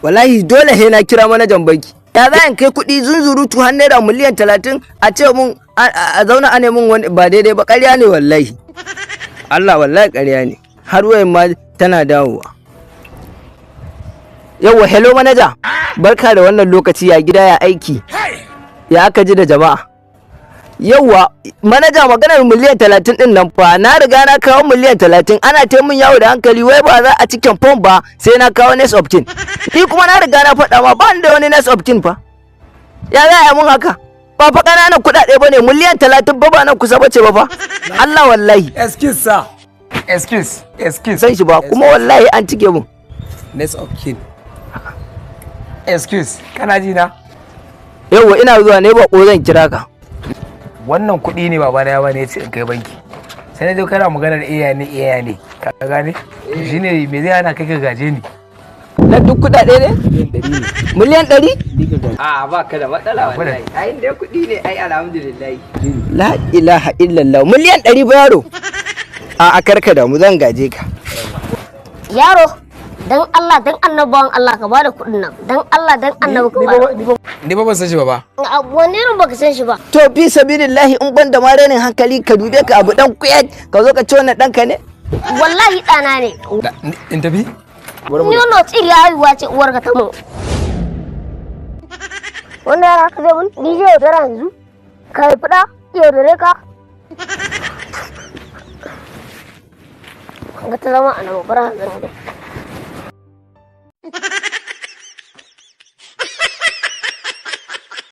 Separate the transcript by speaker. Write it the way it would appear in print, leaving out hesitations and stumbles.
Speaker 1: Wallahi dole sai na kira manajan banki. Ya za in kai kuɗi zunzurutu har naira miliyan 30, a ce mun a zauna a mun wani ba daidai ba? Ƙarya ne wallahi. Allah, wallahi ƙarya ne. Har wayan ma tana dawowa. Yawwa, hello manaja, barka da wannan lokaci. Ya gida, ya aiki, ya aka ji da jama'a? Yawwa manaja, maganar miliyan 30 din nan fa, na riga na kawo miliyan 30. Ana ta min yawo da hankali, wai ba za a cikin fom ba sai na kawo next of kin. Ni kuma na riga na faɗa ma, ba ni da wani next of kin fa. Ya za a yi mun haka? Ba fa ƙananan kuɗaɗe ba ne, miliyan 30 ba, ba nan kusa bace ba fa. Allah, wallahi.
Speaker 2: Excuse, sir. Excuse, excuse.
Speaker 1: San shi ba kuma, wallahi an cike mun.
Speaker 2: Next of kin. Excuse, kana ji na?
Speaker 1: Yawwa, ina zuwa ne, ba ko zan kira ka.
Speaker 2: Wannan kuɗi ne babana ya bani, ya ce in kai banki. Sai na je kana maganar iya ne, iya ne. Ka gane? Shine me zai hana kai ka gaje ni?
Speaker 1: Na duk kuɗaɗe ne miliyan 100? A ba ka da matsala wallahi. Ai dai kuɗi ne, ai alhamdulillah. La ilaha illallah, miliyan 100 ba yaro. A karka da mu, zan gaje ka.
Speaker 3: Yaro, dan Allah dan annabawan Allah ka bada kuɗin nan. Dan Allah dan annabi ka bada.
Speaker 2: Ni ba ban san shi ba ba.
Speaker 3: Wani irin baka san shi ba?
Speaker 1: To, fi sabilillahi, in ban da ma rainin hankali, ka dube ka abu dan kuyat, ka zo ka ci wannan, ɗanka ne?
Speaker 3: Wallahi ɗana ne.
Speaker 2: In tafi?
Speaker 3: Ni wannan tsiri haihuwa ce uwarka ta mun. Wannan yara haka zai mun? Ni zai yaudara yanzu? Ka haifi ɗa yaudare ka? Ga ta zama a nan, bar hanzar dai.